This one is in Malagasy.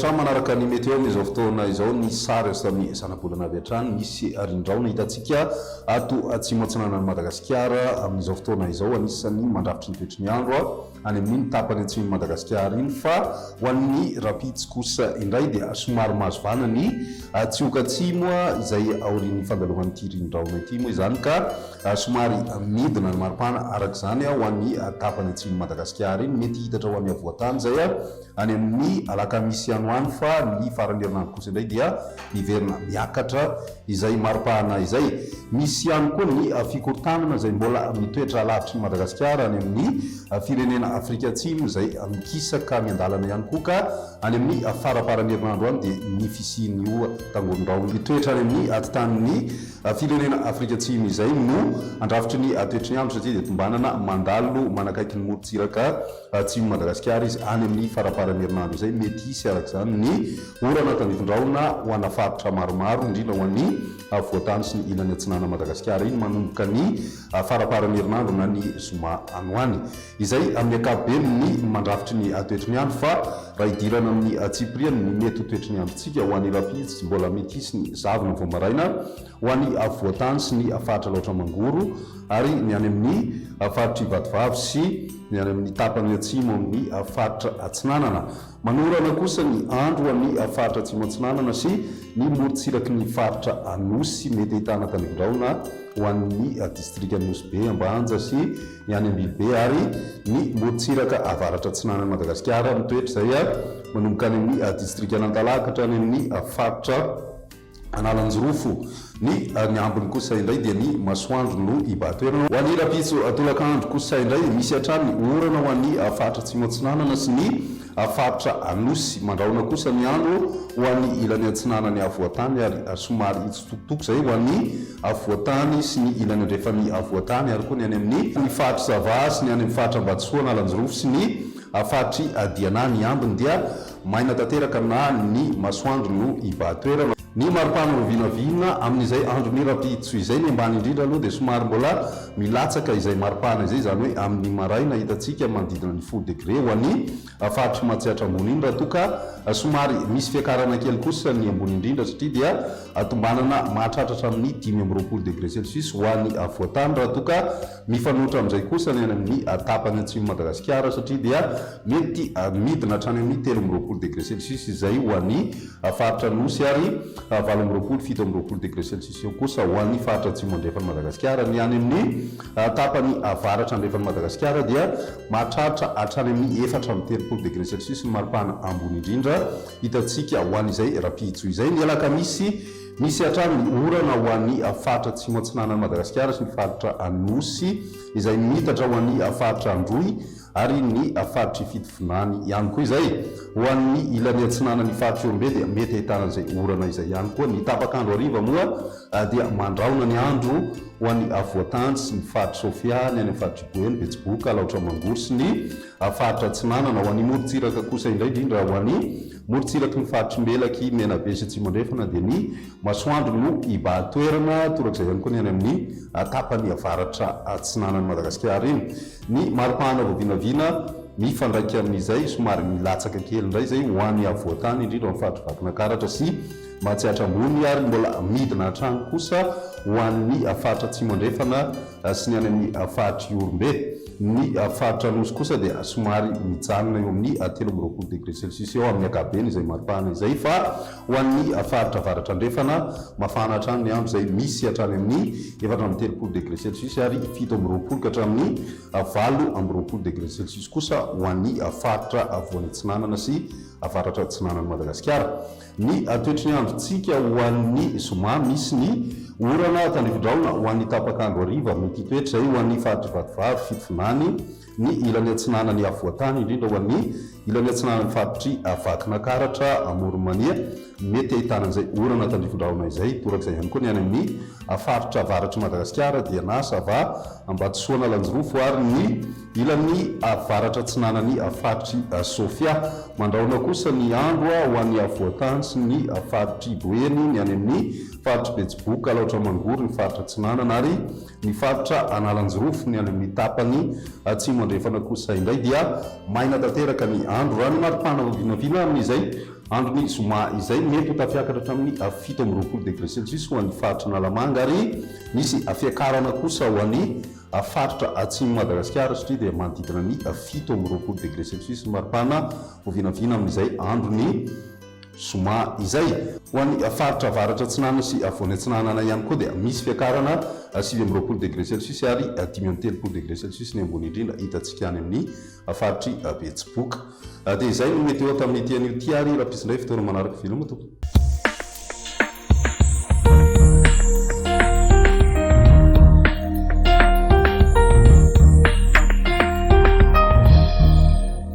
hatrany manaraka ny météo amin'izao fotoana izao ny sary azo tamin'ny zanabolana avy hatrany. Misy rindraona hitantsika ato atsimo atsinanan'i Madagasikara amin'izao fotoana izao. Anisan'ny mandrafitry ny toetry ny andro any amin'iny tapany atsimon'i Madagasikara iny fa ho an'ny rahampitso kosa indray dia somary mahazo vahana ny tsioka atsimo izay aorian'ny fandalovan'ity rindraona ity moa izany ka somary midina ny maripana araka izany ho an'ny tapany atsimon'i Madagasikara iny. Mety hihitatra ho an'ny afovoan-tany izay any amin'ny alakamisy any ho any fa ny faran'ny herinandro kosa indray dia miverina miakatra izay maripana izay. Misy ihany koa ny fikorontanana izay mbola mitoetra lavitry ny Madagasikara any amin'ny firenena Afrika Atsimo izay mikisaka miandalana ihany koa ka any amin'ny faramparan'ny herinandro any dia ny fisian'io tangoron-drahona mitoetra any amin'ny atitanin'ny firenena Afrika Atsimo izay no andrafitry ny toetry ny andro satria dia tombanana mandalo manakaiky ny morontsiraka atsimon'i Madagasikara izy any amin'ny faramparan'ny herinandro izay. Mety hisy araka izany ny orana tandrifin-drahona ho ana faritra maromaro, indrindra ho an'ny afovoan-tany sy ny ilany atsinanan'i Madagasikara iny manomboka ny faramparan'ny herinandro na ny zoma any ho any. Izay amin'ny ankapobeny ny mandrafitry ny toetry ny andro fa raha hidirana amin'ny antsipiriany ny mety ho toetry ny androntsika ho an'i Rapids mbola mety hisy ny zavona vao maraina ho an'ny afovoan-tany sy ny faritra Alaotra Mangoro ary ny any amin'ny faritr'i Vatovavy sy ny any amin'ny tapany atsimo amin'ny faritra Atsinanana. Manorana kosa ny andro ho an'ny faritra Atsimo Atsinanana sy ny morontsiraky ny faritra Anosy. Mety ahitana tandrifindrahona ho an'ny distrikan'i Nosy Be, Ambanja sy ny any Ambilobe ary ny morontsiraka avaratra atsinanan'i Madagasikara. Mitoetra izay manomboka any amin'ny distrikan'Antalaha ka hatrany amin'ny faritra Analanjirofo. Ny ny ambiny kosa indray dia ny masoandro no hibahan-toerana. Ho an'ny rahampitso tolakandro kosa indray, misy hatrany orana ho an'ny faritra Atsimo Atsinanana sy ny faritra Anosy. Mandrahona kosa ny andro ho an'ny ilany atsinanan'ny afovoan-tany ary somary hitsitokotoko izay ho an'ny afovoan-tany sy ny ilany andrefan'ny afovoan-tany ary koa ny any amin'ny faritr'i Sava sy ny any amin'ny faritra Ambatosoa, Analanjirofo sy ny faritr'i Diana. Ny ambiny dia Maina tanteraka na ny masoandro no hibahan-toerana. Ny maripana ho vinavina amin'izay andron'ny rahampitso izay. Ny ambany indrindra aloha dia somary mbola milatsaka izay maripana izay, izany hoe amin'ny maraina hitantsika manodidina ny folo degre ho an'ny faritr'i Matsiatra Ambony iny raha toa ka somary misy fiakarana kely kosa ny ambony indrindra satria dia tombanana mahatratra hatramin'ny 25 degre celsius ho an'ny afovoan-tany raha toa ka mifanohitra amin'izay kosa ny any amin'ny tapany atsimon'i Madagasikara satria dia Mety midina hatrany amin'ny 23 degre celsius izay ho an'ny faritra Anosy ary 28, 27 degre celsius eo kosa ho an'ny faritra Atsimo Andrefan'i Madagasikara. Ny any amin'ny tapany avaratra andrefan'i Madagasikara dia mahatratra hatrany amin'ny 34 degre celsius ny maripana ambony indrindra hitantsika ho an'izay rahampitso izay. Ny alakamisy, misy hatrany ny orana ho an'ny faritra Atsimo Atsinanan'i Madagasikara sy ny faritra Anosy izay miitatra ho an'ny faritra Androy ary ny faritr'i Fitovinany ihany koa izay. Ho an'ny ilany atsinanan'ny faritr'i Ihorombe dia mety ahitana izay orana izay ihany koa. Ny tapak'andro hariva moa dia mandrahona ny andro ho an'ny afovoan-tany sy ny faritr'i Sofia, ny any amin'ny faritr'i Boeny, Betsiboka, Alaotra Mangoro sy ny faritra atsinanana. Ho an'ny morontsiraka kosa indray, indrindra ho an'ny morontsiraky ny faritr'i Melaky, Menabe sy Atsimo Andrefana dia ny masoandro no hibahan-toerana. Torak'izay ihany koa ny any amin'ny tapany avaratra atsinanan'i Madagasikara iny. Ny maripana vao vinavina mifandraika amin'izay, somary milatsaka kely indray izay ho any afovoan-tany, indrindra ao amin'ny faritr'i Vakinankaratra sy Matsiatra Ambony ary mbola midina hatrany kosa ho an'ny faritra Atsimo Andrefana sy ny any amin'ny faritr'i Ihorombe. Ny faritra Anosy kosa dia somary mijanona eo amin'ny 23 degré celsius eo amin'ny ankapobeny izay maripana izay fa ho an'ny faritra Avaratra Andrefana, mafana hatrany ny andro izay misy hatrany amin'ny 34 degré celsius ary 27 ka hatramin'ny 28 degré celsius kosa ho an'ny faritra afovoany atsinanana sy avaratra atsinanan'i Madagasikara. Ny toetry ny androntsika ho an'ny zoma, misy ny orana tandrifindrahona ho an'ny tapak'andro hariva, mety hitoetra izay ho an'ny faritr'i Vatovavy, Fitovinany, ny ilany atsinanan'ny afovoan-tany, indrindra ho an'ny ilany atsinanan'ny faritr'i Vakinakaratra, Amoron'i Mania, mety ahitana an'izay orana tandrifin-drahona izay. Torak'izay ihany koa ny any amin'ny faritra avaratr'i Madagasikara, Diana, Sava, Ambatosoa, Analanjirofo ary ny ilany avaratra atsinanan'ny faritr'i Sofia. Mandrahona kosa ny andro ho an'ny afovoan-tany sy ny faritr'i Boeny, ny any amin'ny faritr'i Betsiboka, Alaotra Mangoro, ny faritra atsinanana ary Ny faritra Analanjirofo, ny any amin'ny tapany atsimo andrefana kosa indray dia maina tanteraka ny andro. Raha ny maripana vao vinavina amin'izay andron'ny zoma izay. Mety ho tafiakatra hatramin'ny 27 degré celsius ho an'ny faritra Analamanga ary misy fiakarana kosa ho an'ny faritra Atsimon'i Madagasikara satria dia manodidina ny 27 degré celsius ny maripana ho vinavina amin'izay andron'ny zoma izay. Ho an'ny faritra Avaratra Atsinanana sy Afovoany Atsinanana ihany koa dia misy fiakarana 29 degré celsius ary 35 degré celsius ny ambony indrindra hitantsika any amin'ny faritr'i Betsiboka. Dia izay no météo tamin'ity anio ity ary rahampitso indray fotoana manaraka. Veloma tompoko.